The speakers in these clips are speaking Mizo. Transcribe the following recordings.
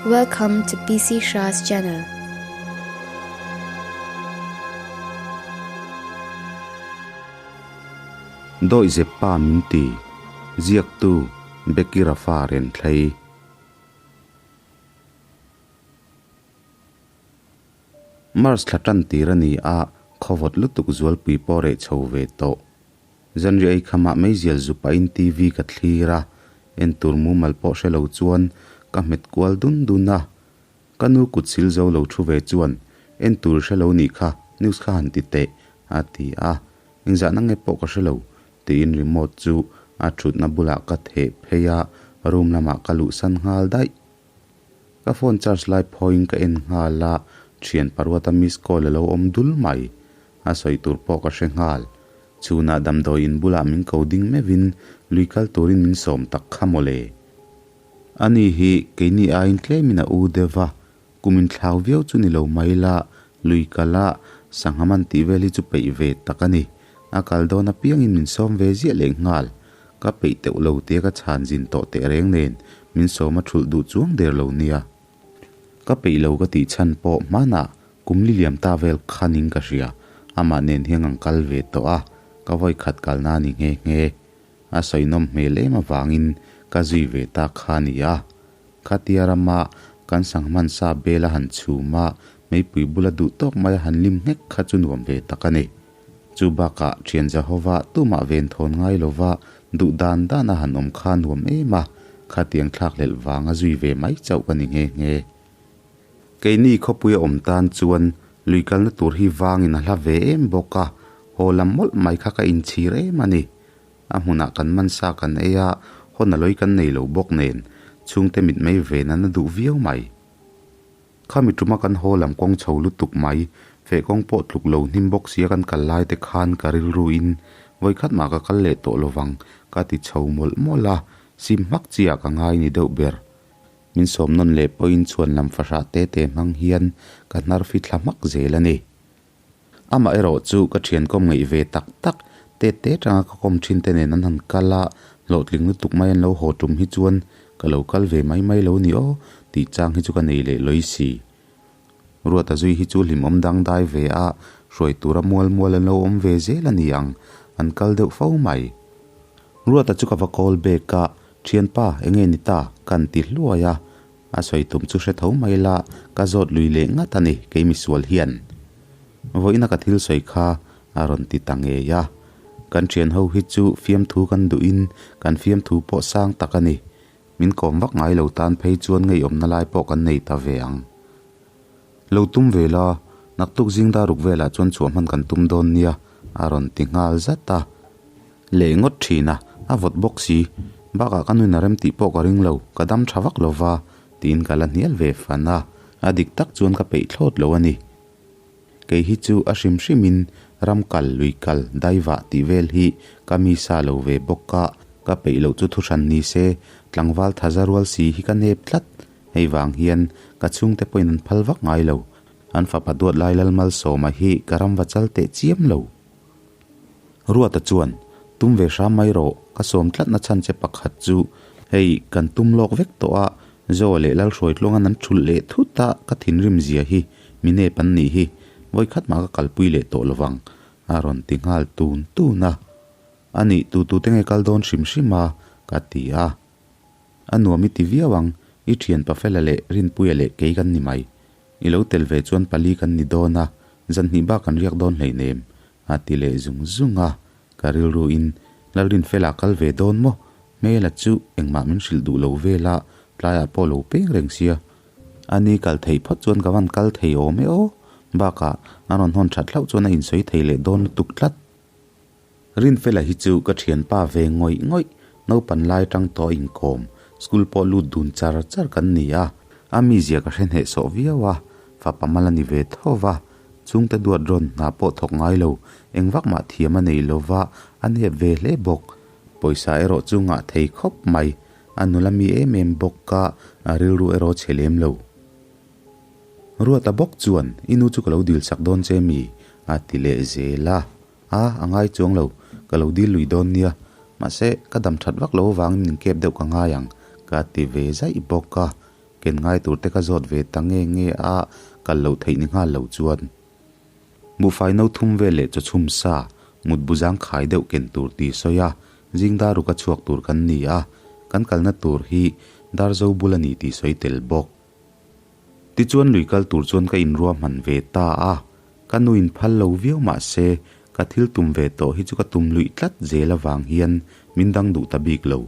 Welcome to PC Shah's channel. Dawih Zeppa min ti, ziaktu Becky Rafa Renthlei. Mars thla tan tir a ni a, khawvawt lutuk zualpui pawh reh chho ve tawh. Zanriah ei khamah meizial zu pahin TV ka thlir a, en tur mumal pawh hre lo chuan ka hmet kual dun dun a. Ka nu kut sil zo lo thu ve chuan, En tur hre lo nih kha, news kha han ti teh, a ti a. Engzahna nge pawh ka hre lo, tiin remote chu a thutna bulah ka theh phei a, room lamah ka luhsan nghal daih. Ka phone charge lai phawiin ka en nghal a, thian paruata miss call a lo awm dul mai. A sawi tur pawh ka hre nghal. Chhunah damdawi in bulah min ko ding meuhin lui kal turin min sawm tak kha mawle. Ani hi keini aiin tlemin a u deuh va, kum inthlau viau chu ni lo mai la, lui kal a, sangha man tih vel hi chu peih ve tak a ni. A kal dawn apiangin min sawm ve ziah leh nghal. Ka peih teuh lo tia ka chhan zin tawh teh reng nen min sawm a thulh duh chuang der lo nia. Ka peih lo ka tih chhan pawh hmanah kum li liam ta vel khanin ka hria, amah nen hian an kal ve tawh a, ka vawi khat kalna a ni nghe nghe. A sawihnawm hmel em avangin ka zui ve ta kha a ni a. Khatia rama kan sanghman sa bel a han chhum a, meipui bula duh tawk mai a han lim nghek kha chu nuam ve tak a ni. Chu bakah thian Jehova tumah ven thawn ngai lova duh dan dan a han awm kha nuam em a, khatiang thlakhlelh vanga zui ve mai chauh ka ni nghe nghe. Keini khawpui a awm tan chuan lui kalna tur hi vangin a hla ve em bawk a, haw lam mawlh mai kha ka inchhir em a ni. A hmunah kan man sa kan ei a, hawn a lawi kan nei lo bawk nen, chhungte mitmei ve nan a duh viau mai. Khami tuma kan haw lam kawng chho lutuk mai, feh kawng pawh tluk lo hnim bawk sia kan kal lai te khan ka rilruin vawikhat mah ka kal leh tawh lovang ka ti chho mawlh mawlh a, sim hmak chiah ka ngai ni deuh ber. Min sawm nawn leh pawhin chhuan lam fahrah te te hmang hian ka hnar fi thla hmak zel a ni. Amah erawh chu ka thian kawm ngeih ve tak tak, te te tanga ka kawm thin te nen an han kal a, hlawhtling lutuk mai an lo haw tum hi chuan ka lo kal ve mai mai lo ni aw tih chang hi chu ka nei leh lawi si. Ruata zui hi chu hlimawm dangdai ve a, hruai tura mual mual an lo awm ve zel a ni ang, an kal deuh fo mai. Ruata chu ka va call back a, Thianpa, enge ni ta? Kan ti hluai a, A sawi tum chu hre tho mai la, ka zawt lui leh ngat a ni, kei misual hian. Vawiina ka thil sawi kha a rawn ti ta ngei a. Kan thian ho hi chu fiamthu kan duhin kan fiamthu pawh sang tak a ni. Min kawm vak ngai lo tan phei chuan ngeiawmna lai pawh kan nei ta ve ang. Lo tum ve la, naktuk zing daruk velah chuan chhuah hman kan tum dawn nia, a rawn ti nghal zat a. Leh ngawt thin a, a vawt bawk si. Bakah ka nuin a rem tih pawh ka ring lo, ka dam tha vak lo va, tiin ka la hnial ve fan a, a dik tak chuan ka peih thlawt lo a ni. Kei hi chu a hrim hrimin ram kal, lui kal, daivah tih vel hi ka mi sa lo ve bawk a, ka peih loh chu thuhran ni se, tlangval thaza rual si hi ka nep tlat. Hei vang hian ka chhungte pawhin an phal vak ngai lo, an fapa duat lai Lalmalsawma hi ka ram va chal teh chiam lo. Ruata chuan, Tum ve hram mai rawh, ka sawm tlatna chhan che pakhat chu hei kan tum lawk vek tawh a, Zoa leh Lalhruaitluanga'n an thulh leh thut a, ka thinrim zia hi mi nep an nih hi, vawikhat mah ka kalpui leh tawh lovang, a rawn ti nghal tun tun a. A nih tu tu te nge kal dawn hrim hrim a? ka ti a. A nuam i ti viau ang, i thian Pafela leh Rinpuia leh kei kan ni mai. I lo tel ve chuan pali kan ni dawn a, zan hnih bak kan riak dawn hleinem, a ti leh zung zung a. Ka rilruin, Lalrinfela kal ve dawn maw? Hmela chu engmah min hrilh duh lo vel a, tlaiah pawh lo peng reng sia. A ni kal theih phawt chuan ka van kal thei awm e aw. Bakah, a rawn hawn that hlauh chuan a insawi thei leh dawn lutuk tlat. Rinfela hi chu ka thianpa ve ngawih ngawih, naupan lai tang tawh inkawm, school pawh lut dun char char kan ni a, a mizia ka hre hnehsawh viau a, fapa mal a ni ve tho va, chungte duat rawn hna pawh thawk ngai lo, eng vak mah thiam a nei lo va, a nep ve hle bawk. Pawisa erawh chu ngah thei khawp mai, a nula mi em em bawk a, a rilru erawh chhe lem lo. Ruata bawk chuan, I nu chu ka lo dil sak dawn che mi? a ti leh zel a. A, a ngai chuang lo, ka lo dil lui dawn nia. Mahse, ka dam that vak lo avangin min kep deuh ka ngai ang, ka ti ve zaih bawk a. Ken ngai tur te ka zawt ve ta nge nge a, kal loh theih ni nghal lo chuan. Buhfai no thum vel leh chaw chhum sa, mutbu zangkhai deuh ken tur tih sawi a, zing dar ruk a chhuak tur kan ni a, kan kalna tur hi dar zo bul a ni tih sawi tel bawk. Tichuan lui kal tur chuan ka inruahman ve ta a, ka nu in phal lo viau mah se ka thil tum ve tawh hi chu ka tum luih tlat zel avang hian min dang duh ta bik lo.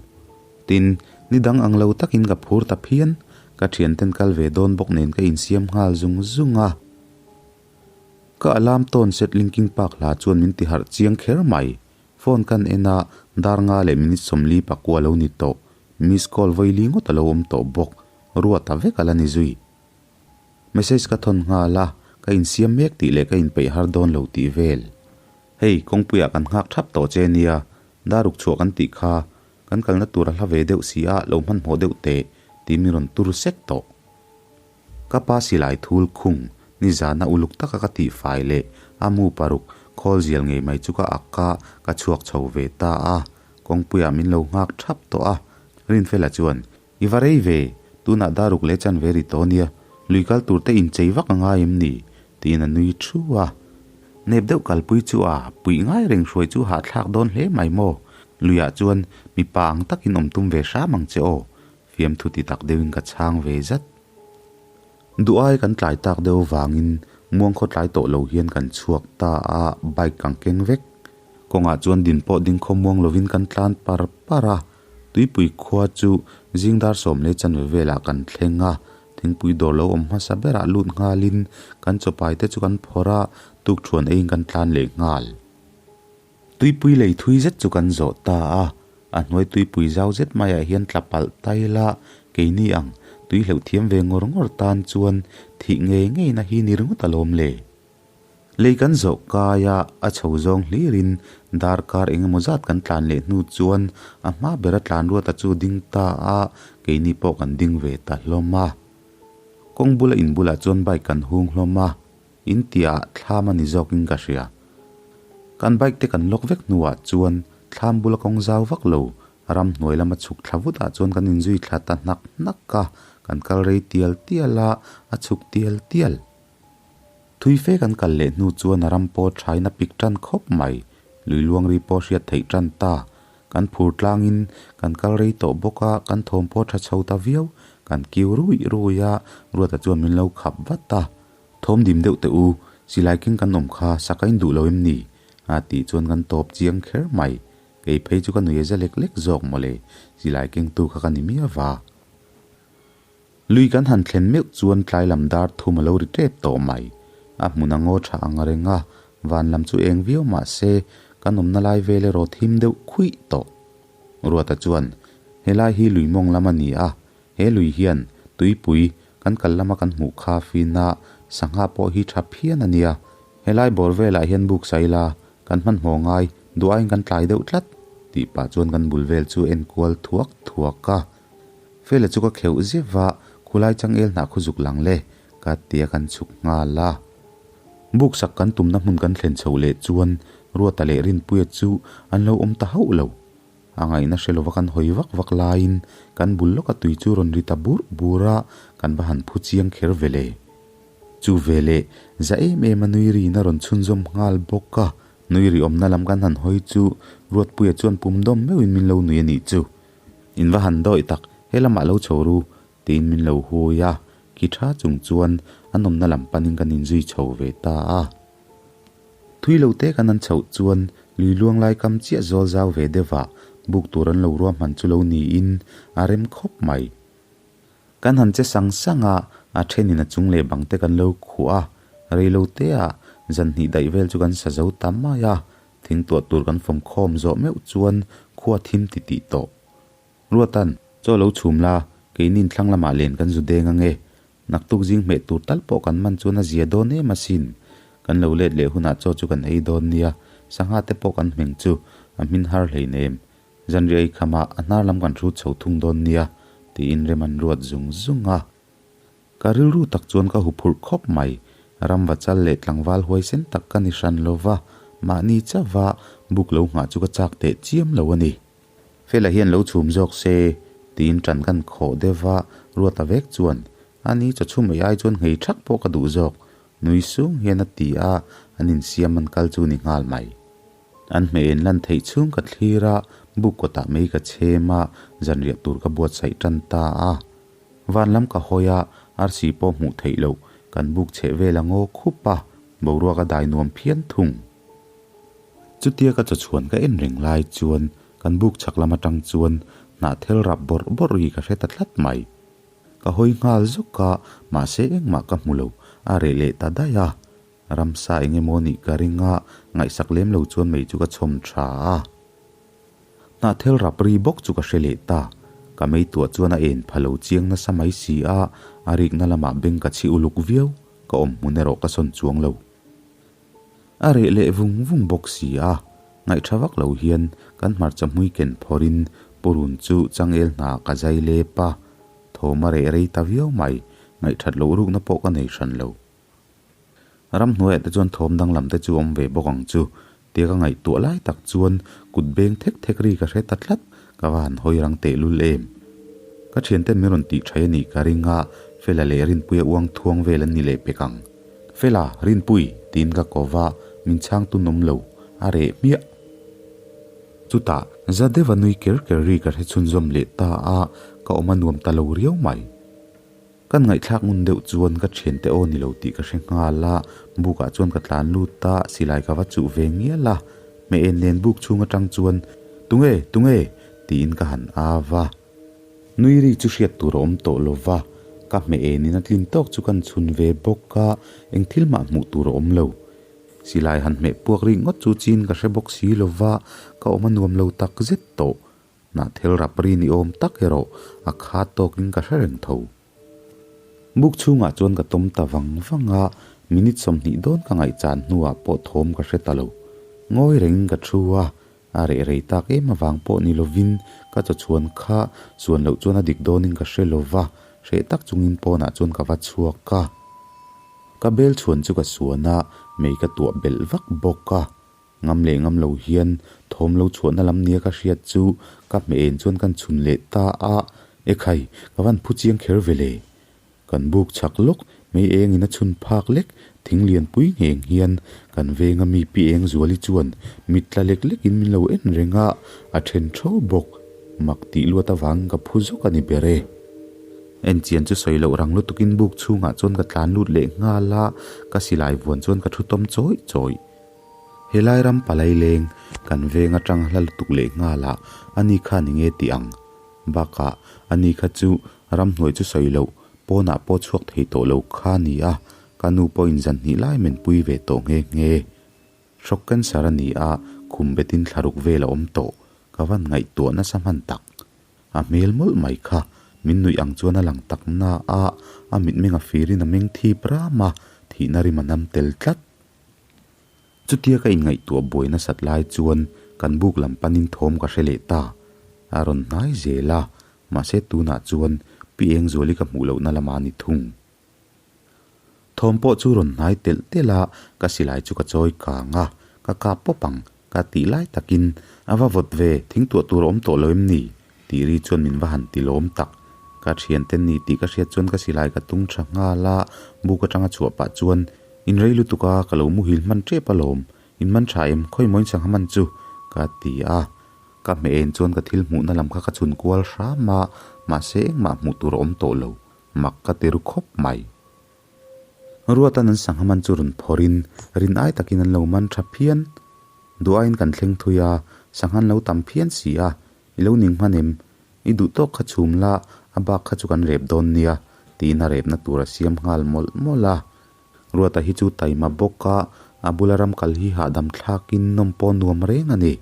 Tin, ni dang ang lo takin ka phur ta phian, ka thianten kal ve dawn bawk nen ka insiam nghal zung zung a. Ka alarm tawn set Linkin Park hla chuan min ti harh chiang kher mai. Phone kan en a, dar nga leh minute 40 pakua lo ni tawh. Miss call vawi li ngawt a lo awm tawh bawk. Ruat a vek a la ni zui. Message ka thawn nghal a, ka insiam mek tih leh ka inpeih har dawn lo tih vel. Hei, kawngpuiah kan nghak thap tawh che nia, daruk chhuah kan tih kha, kan kalna tur a hla ve deuh si a, lo hmanhmawh deuh teh, tih min rawn tur sek tawh. Ka pa silai thul khung, nizana uluk taka ka tihfai leh a mu paruk khawl zial ngei mai chu ka ak a, ka chhuak chho ve ta a. Kawngpuiah min lo nghak thap tawh a, Rinfela chuan, I va rei ve, tunah daruk leh chan ve ri tawh nia, lui kal tur te inchei vak a ngai em ni? tiin a nui thu a. Nep deuh kalpui chu a puih ngai reng hruai chu hahthlak dawn hle mai maw? Luiah chuan mipa ang takin awm tum ve hram ang che aw, Fiamthu ti tak deuhin ka chhang ve zat. Duhai kan tlai tak deuh vangin muang khaw tlai tawh lo hian kan chhuak ta a, bike kan keng vek. Kawngah chuan din pawh ding khaw muang lovin kan tlan par par a, tuipui khua chu zing dar sawm leh chanve velah kan thleng a, thingpui dawr lo awm hmasa berah lut nghalin kan chawpai te chu kan phawrh a, tukthuan eiin kan tlan leh nghal. Tuipui lei thui zet chu kan zawh ta a, a hnuai tuipui zau zet maiah hian tla palh ta ila, keini ang tui hleuh thiam ve ngawr ngawr tan chuan thih ngei ngeina hi ni ringawt alawm le. Lei kan zawh kai a, a chho zawng hlirin darkar eng emaw zat kan tlan leh hnu chuan a hma bera tlan ruata chu ding ta a, keini pawh kan ding ve ta hlawm a. Kawng bula in bulah chuan bike kan hung hlawm a. In tiah thlam a ni zawkin ka hria. Kan bike te kan lock vek hnuah chuan thlam bula kawng zau vak lo, ram hnuai lama chhuk thla vutah chuan kan inzui thla ta hnak hnak a, kan kal rei tial tial a, a chhuk tial tial. Thui fe kan kal leh hnu chuan a ram pawh thain a pik tan khawp mai, lui luang ri pawh hriat theih tan ta. Kan phur tlangin kan kal rei tawh bawk a, kan thawm pawh tha chho ta viau, kan kiu ruih ruih a, Ruata chuan min lo khap vat a. Thawm dim deuh teh u, silai keng kan awm kha sak a induh lo em ni? A tih chuan kan tawp chiang kher mai. Kei phei chu ka nui a za lek lek zawk mawle, silai kengtu kha ka ni miau va. Lui kan han thlen meuh chuan tlai lam dar thum a lo ri tep tawh mai. A hmun a ngaw tha ang reng a, van lam chu eng viau mah se kan awmna lai vel erawh thim deuh khuih tawh. Ruata chuan, Helai hi lui mawng lam a ni a, He lui hian tuipui kan kal lama kan hmuh kha fina sangha pawh hi tha phian a nia. Helai bawr velah hian buk sa ila kan hmanhmawh ngai duh aiin kan tlai deuh tlat tih pah chuan kan bul vel chu en kual thuak thuak a. Fela chu ka kheuh zeuh a, khulai changel hnah khu zuk lang le ka tia kan chhuk nghal a. Buk sak kan tumna hmun kan thlen chhoh leh chuan Ruata leh Rinpuia chu an lo awm ta hauh lo. A ngaihna hre lova kan hawi vak vak laiin kan bul lawka tui chu rawn ri ta bur bur a, kan va han phu chiang kher ve le. Chu veleh za em em a nui riin a rawn chhunzawm nghal bawk a, nui ri awmna lam kan han hawi chu Ruatpuia chuan pum dawm meuhin min lo nui a nih chu. In va han dawih tak, he lamah lo chho ru, tiin min lo hui a, khi tha chung chuan a nawmna lam panin kan inzui chho ve ta a. Thui lo te kan an chhoh chuan lui luang lai kam chiah zawl zau ve deuhah buk tur an lo ruahman chu lo niin a rem khawp mai. Kan han che sang sang a, a thenin a chung leh bang te kan lo khuh a, rei lo te ah zan hnih daih vel chu kan sa zo ta mai a, thingtuah tur kan fawm khawm zawh meuh chuan khua thim ti tih tawh. Ruatan, chaw lo chhum la, keinin thlang lamah len kan zu deng ange, Naktuk zing hmeh tur tal pawh kan man chuan a zia dawn em asin. Kan lo let leh hunah chaw chu kan ei dawn nia, sangha te pawh kan hmeng chu a hmin har hlein em. Zanriah ei khamah a hnar lam kan hrut chho thung dawn nia, tiin rem an ruat zung zung a. Ka rilru tak chuan ka huphurh khawp mai. Ramva chal leh tlangval huaisen tak ka ni hran lo va, mahni chauha buk lo nghah chu ka chak teh chiam lo a ni. Fela hian lo chhum zawk se. Tiin ṭan kan khawh deuh va, Ruata vek chuan, A ni chaw chhum ei ai chuan nghei ṭhak pawh ka duh zawk, nui sung hian a ti a, an insiam an kal chu ni nghal mai. An hmeh en lan theih chhung ka thlir a, buk kawtah mei ka chhem a, zanriah tur ka buatsaih tan ta a. Van lam ka hawi a, arsi pawh hmuh theih loh, kan buk chheh vel a ngaw khup a, boruak a dai nuam phian thung. Chutia ka chawchhuan ka en reng lai chuan kan buk chhak lam atang chuan hnahthel rap bawrh bawrh ri ka hre ta tlat mai. Ka hawi nghal zuk a, mahse engmah ka hmu lo, a reh leh ta daih a. Ramsa eng emaw nih ka ring a, ngaihsak lem lo chuan mei chu ka chhawm tha a. Hnahthel rap ri bawk chu ka hre leh ta. Ka mei tuah chuan a en pha lo chiang nasa mai si a, a rikna lamah beng ka chhi uluk viau, ka awm hmun erawh ka sawn chuang lo. A reh leh vung vung bawk si a, ngaihtha vak lo hian kan hmarcha hmui ken phawrhin purun chu changel hna ka zai lep a, thawm a reh rei ta viau mai, ngaihthat loh rukna pawh ka nei hran lo. Ramhnuaiah te chuan thawm danglam te chu awm ve bawk ang chu, tia ka ngaihtuah lai tak chuan kut beng thek thek ri ka hre ta tlat, ka va han hawi rang tehlul em. Ka thianten min rawn tih thaih a nih ka ring a, Fela leh Rinpuia uang thuang vel an ni leh pek ang. Fela, Rinpui! tiin ka ko va, min chhang tun awm lo, a reh hmiah. Chutah, za deuha nui ker ker ri ka hre chhunzawm leh ta a, ka awm a nuam ta lo riau mai. Kan ngaihthlak ngun deuh chuan ka thiante aw ni lo tih ka hre nghal a, bukah chuan ka tlan lut a, silai ka va chuh ve ngial a, hmeh en nen buk chhung atang chuan, Tunge? Tunge? tiin ka han au a. Nui ri chu hriat tur a awm tawh lo va, ka hmeh enin a tlin tawk chu kan chhun ve bawk a, eng thil mah hmuh tur a awm lo. Silai han hmeh puak rik ngawt chu chin ka hre bawk si lo va, ka awm a nuam lo tak zet tawh. Hnahthel rap ri ni awm tak erawh a khat tawkin ka hre reng tho. Buk chhungah chuan ka tawm ta vang vang a, minute 20 dawn ka ngaihchan hnuah pawh thawm ka hre ta lo. Ngawi rengin ka thu a, a reh rei tak em avang pawh ni lovin ka chawchhuan kha chuan loh chuan a dik dawnin ka hre lo va, hreh tak chungin pawnah chuan ka va chhuak a. Ka bel chhuan chu ka suan a, mei ka tuah belh vak bawk a. Ngam leh ngam lo hian thawm lo chhuahna lam nia ka hriat chu ka hmeh en chuan kan chhun leh ta a, Ekhai, ka van phu chiang kher ve le. Kan buk chak lawk, mei eng in a chhun phak lek, thing lian pui ngheng hian kan venga mi pi eng zuali chuan mit tla lek lek in min lo en reng a, a then tho bawk. Mak tih luat avangin ka phu zawk a ni ber e. Enchian chu sawi loh rang lutukin buk chhungah chuan ka tlan lut leh nghal a, ka silai vuan chuan ka thu tawm chawih chawih. Helai ram palai leng kan veng atang hla lutuk leh nghal ah ani kha ni nge tih ang. Bakah ani kha chu ramhnuai chu sawi loh pawnah pawh chhuak thei tawh lo kha ni a, ka nu pawhin zan hnih lai men pui ve tawh nghe nghe. Hrawk cancer a ni a, khum betin thlaruk vel a awm tawh, ka van ngaihtuah nasa hman tak. A hmel mawlh mai kha, min nuih ang chuan a lang tak na a, a mitmeng a firin a meng thip ram a, thihna rim a nam tel tlat. Chutia ka inngaihtuah buai nasat lai chuan kan buk lam panin thawm ka hre leh ta. A rawn hnai zel a, mahse tunah chuan Pi Engzuali ka hmuh lohna lamah a ni thung. Thawm pawh chu rawn hnai telh telh a, ka silai chu ka chawi kang a, ka kap pawp ang ka tih lai takin a va vawt ve, thing tuah tur a awm tawh lo em ni? Tih ri chuan min va han ti lawm tak. Ka thiante ni tih ka hriat chuan ka silai ka tung tha nghal a, buk atanga chhuah pah chuan In rei lutuk a, ka lo muhil hman tep alawm. In man tha em? Khawi maw in sangha man chu? Ka ti a. Ka hmeh en chuan ka thil hmuhna lam kha ka chhun kual hram a, mahse engmah hmuh tur a awm tawh lo. Mak ka ti ru khawp mai. Ruatan an sangha man chu rawn phawrhin rin ai takin an lo man tha phian. Duhaiin kan thleng thui a, sangha an lo tam phian si a, I lo ning hman em? I duh tawk kha chhum la, a bak kha chu kan rep dawn nia, tiin a repna tur a siam nghal mawlh mawlh a. Ruata hi chu taima bawk a, a bula ram kal hi hahdam thlakin nawm pawh nuam reng a ni.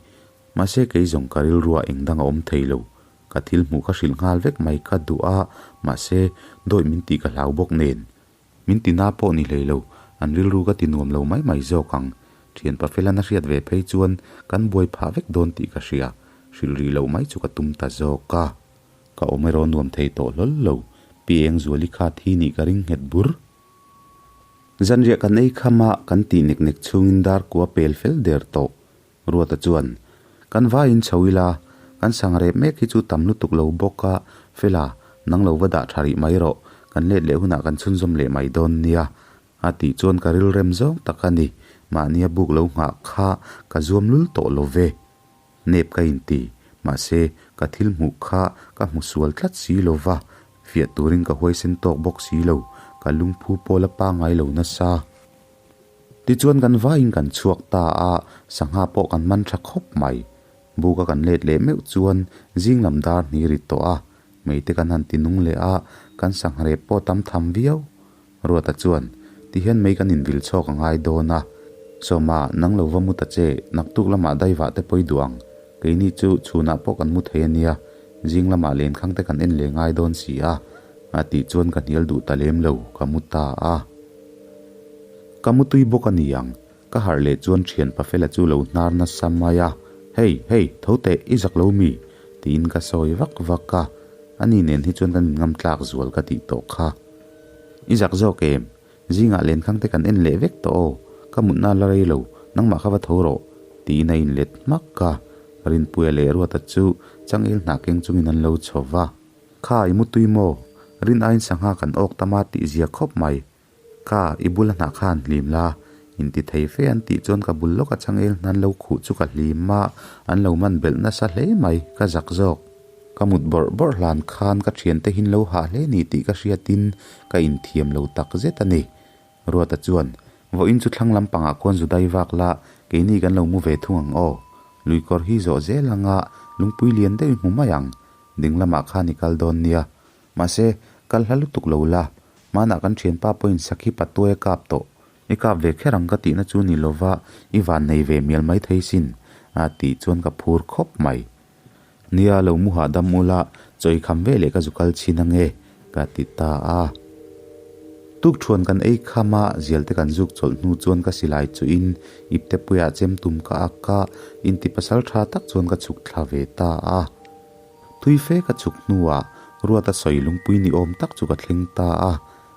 Mahse kei zawng ka rilruah eng dang a awm thei lo. Ka thil hmuh kha hrilh nghal vek mai ka duh a, mahse dawih min tih ka hlau bawk nen. Min ti na pawh ni hlei lo, an rilru ka ti nuam lo mai mai zawk ang. Thianpa Felana hriat ve phei chuan kan buai phah vek dawn tih ka hria, hrilh rih loh mai chu ka tum ta zawk a. Ka awm erawh nuam thei tawh hlawl lo, Pi Engzuali kha thi nih ka ring nghet bur. Zanriah kan ei kham a, kan tih nek nek chhungin dar kua pel fel der tawh. Ruata chuan, Kan vaiin chho ila, Kan sangrep mek hi chu tam lutuk lo bawk a, Fela, nang lo va dah tha rih mai rawh, kan let leh hunah kan chhunzawm leh mai dawn nia. A tih chuan ka rilrem zawng tak a ni. Mahnia buk lo nghah kha ka zuam lul tawh lo ve. Nep ka inti, mahse ka thil hmuh kha ka hmu sual tlat si lo va, fiah turin ka huaisen tawk bawk si lo, ka lungphu pawl a pangngai lo nasa. Tichuan kan vaiin kan chhuak ta a, sangha pawh kan man tha khawp mai. Buka kan let leh meuh chuan zing lam dar hnih ri tawh a, meite kan han ti nung leh a, kan sangha rep pawh tam tham viau. Ruata chuan, Tihian mei kan invil chhawk a ngai dawn a, Sawma, nang lo va mu ta che, naktuk lamah daivah te pawi duh ang. Keini chu chhunah pawh kan mu thei a nia, zing lamah lenkhang te kan en leh ngai dawn si a, a tih chuan ka hnial duh ta lem lo, ka mu ta a. Ka mu tui bawk a ni ang, ka harh leh chuan thian Pafela chu lo hnar nasa mai a, Hei, hei, tho teh, i zak lo mi? tiin ka sawi vak vak a, ani nen hi chuan kan inngam tlak zual ka tih tawh kha. I zak zawk em? Zingah lenkhang te kan en leh vek tawh aw, ka mutna la rei lo, nangmah kha va tho rawh, tiin a inlet hmak a. Rinpuia leh Ruata chu changel hnah keng chungin an lo chho va. Kha, i mutui maw? Rin aiin sangha kan awk tam a tih zia khawp mai. Kha, i bula hnah kha han hlim la, inti thei fe an tih chuan ka bul lawka changel hna an lo khuh chu ka hlim a, an lo man belh nasa hle mai, ka zak zawk. Ka mut bawrh bawrh hlan khan ka thiante hin lo hah hle ni tih ka hriatin ka inthiam lo tak zet a ni. Ruata chuan, Vawiin chu thlang lampangah khuan zu dai vak la, keini kan lo mu ve thung ang aw. Luikawr hi zawh zel anga lungpui lian deuh i hmu mai ang. Ding lamah khan i kal dawn nia. Mahse, kal hla lutuk lo la. Hmanah kan thianpa pawhin sakhi patuai a kap tawh. I kap ve kher ang ka tihna chu ni lova, i van nei ve mial mai thei sin, a tih chuan ka phur khawp mai. Nia, lo mu hahdam ula, chawi kham ve leh ka zu kal chhin ange, ka ti ta a. Tukthuan kan ei kham a, zial te kan zuk chawlh hnu chuan ka silai chuhin iptepuiah chem tum ka ak a, inti pasal tha tak chuan ka chhuk thla ve ta a. Thui fe ka chhuk hnuah Ruata sawi lungpui ni awm tak chu ka thleng ta a,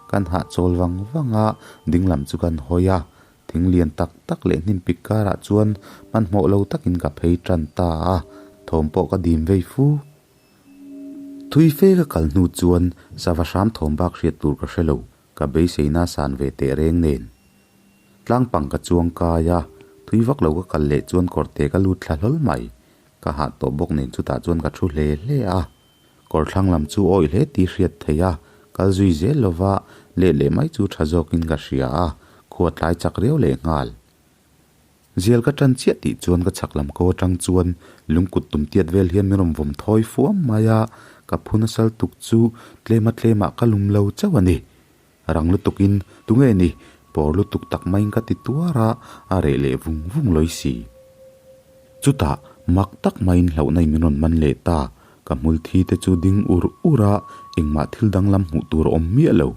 kan hahchawl vang vang a, ding lam chu kan hawi a, Thing lian tak tak leh hnim pik karah chuan hmanhmawh lo takin ka phei tan ta a, thawm pawh ka dim vei fu. Thui fe ka kal hnu chuan sava hram thawm bak hriat tur ka hre lo, ka beiseina san ve teh reng nen. Tlang pang ka chuang kai a, thui vak lo ka kal leh chuan kawrte ka lut thla hlawl mai. Ka hah tawh bawk nen chutah chuan ka thu hle hle a. Kawr thlang lam chu awih hle tih hriat theih a, kal zui zel lova leh leh mai chu tha zawkin ka hria a, khua tlai chak riau leh nghal. Zial ka tan chiah tih chuan ka chhak lam ko atang chuan lungkut tum tiat vel hian min rawn vawm thawi fuam mai a, ka phu nasal tuk chu tlema tlemah ka lum lo chauh a ni. Rang lutukin, Tunge ni? Pawr lutuk tak maiin ka ti tuar a, a reh leh vung vung lawi si. Chutah, mak tak maiin hlauhna in min rawn man leh ta. Ka hmul thi te chu ding ur ur a, engmah thil danglam hmuh tur a awm miah lo.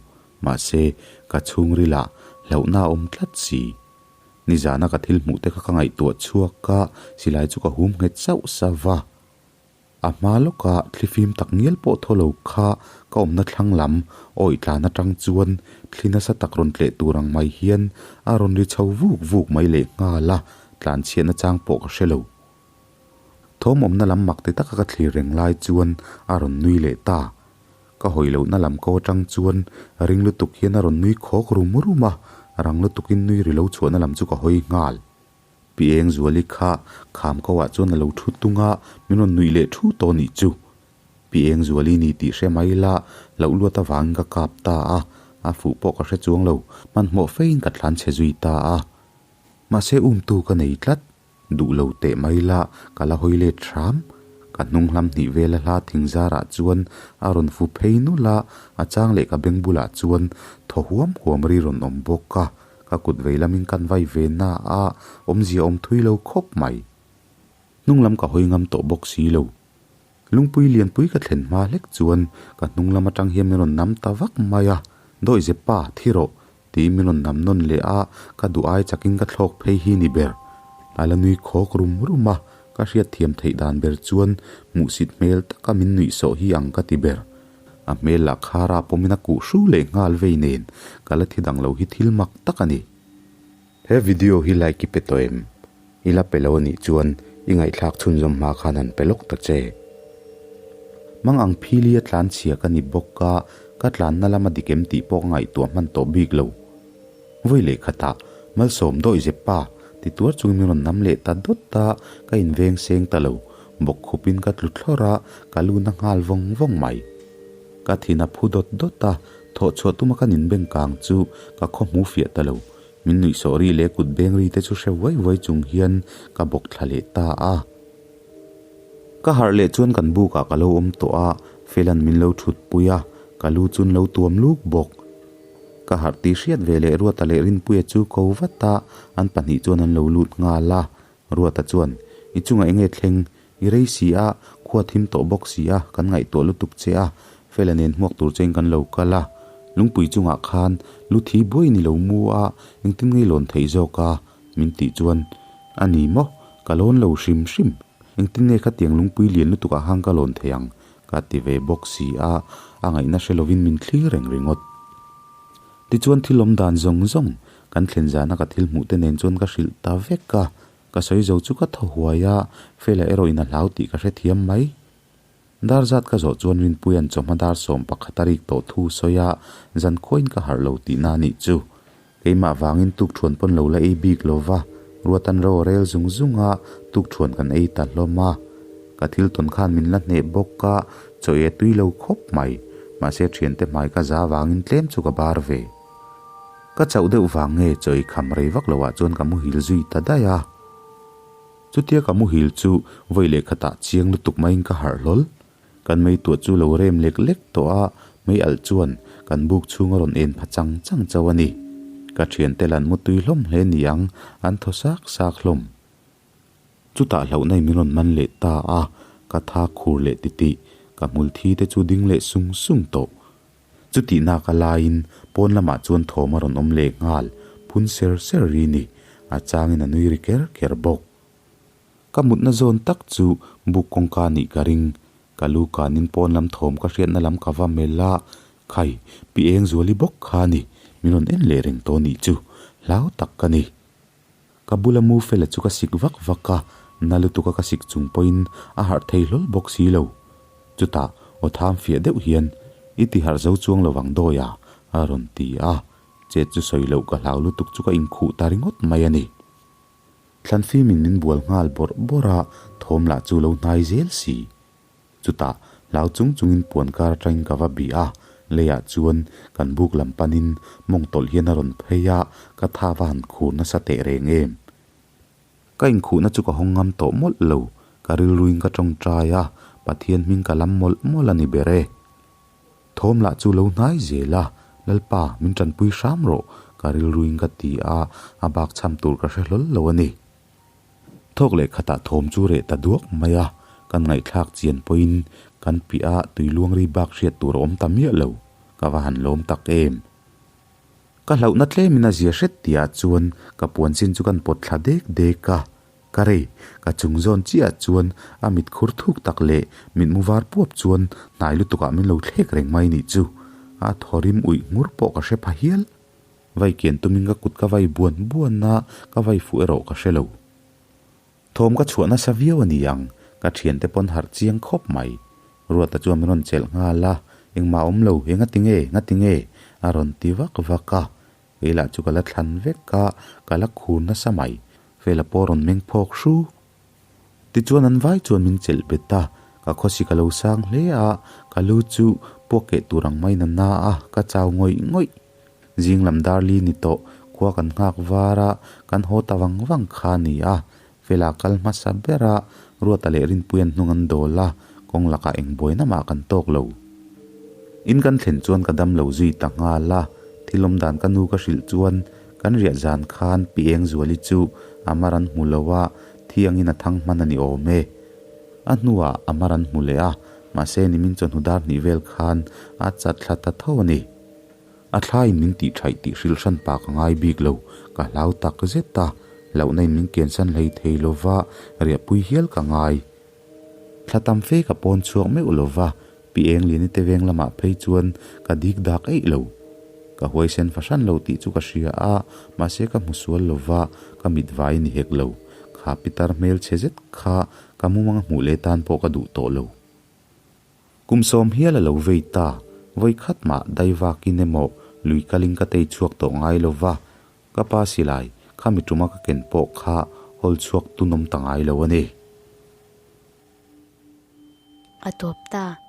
Mahse, ka chhungrilah hlauhna a awm tlat si. Nizana ka thil hmuh te kha ka ngaihtuah chhuak a, silai chu ka hum nghet sauh sauh va. A hma lawka thlifim tak ngial pawh thaw lo kha ka awmna thlang lam awih tlan atang chuan thli nasa tak rawn tleh tur ang mai hian a rawn ri chho vuk vuk mai leh nghal a, tlan chhiatna chang pawh ka hre lo. Thawm awmna lam mak ti taka ka thlir reng lai chuan a rawn nui leh ta. Ka hawi lohna lam ko atang chuan ring lutuk hian a rawn nui khawk rum rum a, rang lutukin nui ri lo chhuahna lam chu ka hawi nghal. Pi Engzuali kha kham ko ah chuan a lo thu tung a, min rawn nuih leh thu tawh nih chu. Pi Engzuali ni tih hre mai la, loh luat avangin ka kap ta a, a fuh pawh ka hre chuang lo, hmanhmawh fein ka tlan chhe zui ta a. Mahse umtu ka nei tlat, duh lo teh mai la, ka la hawi let hram. Ka hnung hlam hnih vela hla thing zarah chuan a rawn fu phei nulh a, a chang leh ka beng bulah chuan thaw huam huam ri rawn awm bawk a. Ka kut vei lamin kan vai ve na a, awmzia awm thui lo khawp mai. Hnung lam ka hawi ngam tawh bawk si lo. Lungpui lianpui ka thlen hma hlek chuan ka hnung lam atang hian min rawn nam ta vak mai a, Dawi Zepa, thi rawh, tiin min rawn nam nawn leh a, ka duh ai chakin ka thlawk phei hi ni ber. A la nui khawk rum rum a, ka hriatthiam theih dan ber chuan hmuhsit hmel taka min nuihsawh hi ang ka ti ber. A hmel lah khara pawmin a kuh hru leh nghal vei nen ka la thi dang lo hi thil mak tak a ni. He video hi like i pe tawh em? I la pe lo a nih chuan i ngaihthlak chhunzawm hma khan han pe lawk ta che. Mang ang phili a tlan chhia ka ni bawk a, ka tlanna lama dik em tih pawh ka ngaihtuah hman tawh bik lo. Vawi leh khatah Malsawm dawih zep pa ti tuar chungin min rawn nam leh ta dawt a, ka inveng seng ta lo. Bawk khupin ka tlu thlawr a, ka lu na nghal vawng vawng mai. Ka thin a phu dawt dawt a, thawh chhuah tuma ka ninbeng kang chu ka khaw hmu fiah ta lo. Min nuih sawh ri leh kut beng ri te chu hre vuai vuai chung hian ka bawk thla leh ta a. Ka harh leh chuan kan bukah ka lo awm tawh a, Fela'n min lo thut pui a, ka lu chun lo tuam luk bawk. Ka harh tih hriat ve leh Ruata leh Rinpuia chu ko vat a, an pahnih chuan an lo lut nghal a. Ruata chuan, I chungah enge thleng? I rei si a, khua thim tawh bawk si a, kan ngaihtuah lutuk che a, Fela nen hmuak tur chein kan lo kal a. Lungpui chungah khan lu thi buai ni lo mu a, engtin ngei lawn theih zawk a? Min tih chuan, A ni maw? Ka lawn lo hrim hrim. Engtin nge khatiang lungpui lian lutuk ah khan ka lawn thei ang? Ka ti ve bawk si a, a ngaihna hre lovin min thlir reng ringawt. Tichuan thil awm dan zawng zawng kan thlen zana ka thil hmuh te nen chuan ka hrilh ta vek a, ka sawi zo chu ka thaw huai a, Fela erawh in a hlau tih ka hrethiam mai. Dar zat ka zawh chuan Rinpuia'n chawhma dar 11 a rik tawh thu sawi a, zan khuain ka harh lo tihna a nih chu. Keimah vangin tukthuan pawn lo la ei bik lo va, Ruatan ro a rel zung zung a, tukthuan kan ei ta hlawm a. Ka thil tawn khan min la hneh bawk a, chaw ei a tui lo khawp mai. Mahse thiante hmai ka za vangin tlem chu ka bar ve. Ka chauh deuh vang nge chaw ei kham rei vak loah chuan ka muhil zui ta daih a. Chutia ka muhil chu vawi leh khatah chiang lutuk maiin ka harh hlawl. Kan mei tuah chu lo rem lek lek tawh a, mei alh chuan kan buk chhung a rawn en pha chang chang chauh a ni. Ka thiante lan mutui hlawm hle ni ang, an thaw sak sak hlawm. Chutah hlauhna in min rawn man leh ta a, ka tha khur leh titih, ka hmul thi te chu ding leh sung sung tawh. Chutih nak a laiin pawn lamah chuan thawm a rawn awm leh nghal, phun ser ser ri ni, a changin a nui ri ker ker bawk. Ka mutna zawn tak chu buk kawngka nih ka ring, ka lu kanin pawn lam thawm ka hriatna lam ka va melh a, khai, pi eng zuali bawk kha ni, min rawn en leh reng tawh nih chu, hlau tak ka ni. Ka bula mu fela chu ka sik vak vak a, na lutuka ka sik chung pawhin a harh thei hlawl bawk si lo. Chutah aw tham fiah deuh hian, I ti harh zo chuang lo vang dawi a, a rawn ti a. Chet chu sawi loh ka hlau lutuk chu ka inkhuh ta ringawt mai a ni. Thlanfimin min bual nghal bawrh bawrh a, thawm lah chu lo hnai zel si. Chutah hlau chung chungin puan kar atangin ka va bih a, leiah chuan kan buk lam panin mawng tawlh hian a rawn phei a, ka tha va han khur nasa teh reng em. Ka inkhuhna chu ka hawng ngam tawh mawlh lo, ka rilruin ka tawngtai a, Pathian hming ka lam mawlh mawlh a ni ber e. Thawm lah chu lo hnai zel a, Lalpa, min tanpui hram rawh, ka rilruin ka ti a, a bak chham tur ka hre hlawl lo a ni. Thawk leh khatah thawm chu reh ta duak mai a, kan ngaihthlak chian pawhin kan piah a tui luang ri bak hriat tur a awm ta miah lo, ka va han lawm tak em. Ka hlauhna tlemin a zia hret tihah chuan ka puan chin chu kan pawt thla dek dek a, ka rei, ka chung zawn chiahah chuan a mit khur thuk tak leh mitmu var puap chuan hnai lutukah min lo thlek reng mai nih chu, a thaw rim uih ngur pawh ka hre pha hial. Vai kian tumin ka kut ka vai buan buan a, ka vai fuh erawh ka hre lo. Thawm ka chhuah nasa viau a ni ang, ka thiante pawn harh chiang khawp mai. Ruata chuan min rawn chelh nghal a, engmah awm lo, he ngati nge, ngati nge? a rawn ti vak vak a. Kei lah chu ka la thlan vek a, ka la khur nasa mai. Fela pawh rawn meng phawk hru. Tichuan an vai chuan min chelh bet a, ka khawsi ka lo sang hle a, ka lu chu puak keh tur ang maiin a na a, ka chau ngawih ngawih. Zing lam dar li ni tawh, khua kan nghak var a, kan haw ta vang vang kha a ni a. Fela kal hmasa ber a, Ruata leh Rinpuia'n hnung an dawl a, kawng lakah eng buaina mah kan tawk lo. In kan thlen chuan ka dam lo zui ta nghal a, thil awm dan ka nu ka hrilh chuan kan riah zan khan Pi Engzuali chu a mar an hmu lo a, thi angin a thang hman a ni awm e. A hnuah a mar an hmu leh a, mahse nimin chawhnu dar hnih vel khan a chat thla ta tho a ni. A thlaiin min tih thaih tih hrilh hran pa ka ngai bik lo, ka hlau tak zet a, hlauhna in min kiansan hlei thei lo va, riahpui hial ka ngai. Thla tam fe ka pawn chhuak meuh lo va, Pi Engliani te veng lamah phei chuan ka dik dak eih lo. Ka huaisen fahran lo tih chu ka hria a, mahse ka hmu sual lo va, ka mit vai ni hek lo. Kha pitar hmel chhe zet kha ka mumanga hmuh leh tan pawh ka duh tawh lo. Kum sawm hial a lo vei ta, vawi khat mah dai vakin emaw lui kalin ka tei chhuak tawh ngai lo va, ka pa silai khami tuma ka ken pawh kha hawl chhuak tunawm ta ngai lo a ni. A tawp ta.